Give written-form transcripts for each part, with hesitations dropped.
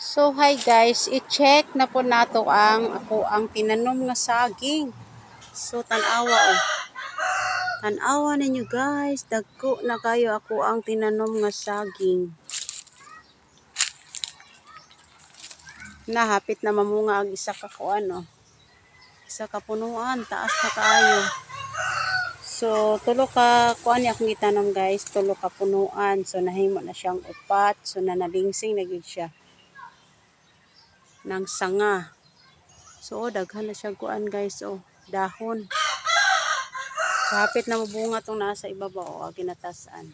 So hi guys, i-check na po nato ang ako ang tinanom nga saging. So tan-awa oh. Tan-awa ninyo guys, dagko na kayo ako ang tinanom nga saging. Nahapit na mamunga ang isa ka kuan oh. Isa ka punuan, taas na kaayo. So tulo ka kuan ni akong gitanom guys, tulo ka punuan. So nahimo na siyang upat, so nanalingsing na gid siya ng sanga. So oh, daghan na siyang kuan guys oh, dahon. So hapit na mabunga tong nasa ibabaw oh, ginatasan.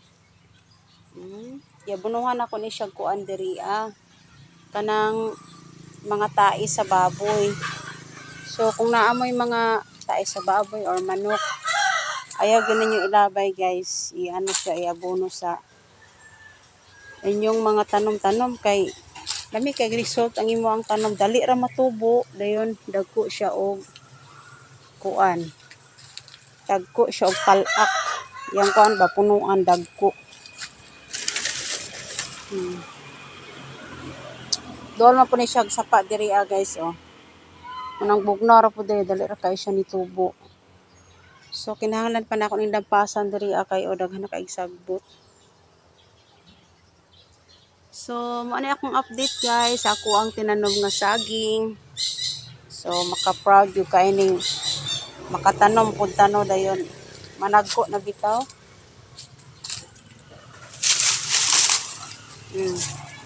Yabunuhan ako ni siya kuan diri ah. Kanang mga tae sa baboy. So kung naamoy mga tae sa baboy or manok, ayaw gyud ninyo ilabay guys. I-ano siya, iabono sa inyong mga tanom-tanom kay lami kay result ang imo ang tanom, dali ra matubo, dayon dagko siya og kuan, dagko siya og palak yang kuan ba, punuan, dagko. Dool man po ni siya sapa diri ah guys oh. Unang bugnaw ra po diri, dali ra kay siya nitubo. So kinahanglan pa nako ning lampasan diri ah kay oh, daghan na kaayg sagbot. So mao ni akong update guys, ako ang tinanom nga saging. So maka-proud gyud kay ning makatanom pud tano, dayon managko na bitaw.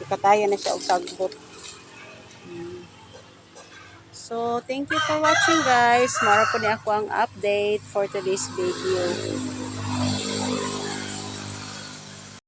Ikatayo na siya og sagbot. So, thank you for watching guys. Mara po ni ako ang update for today's video.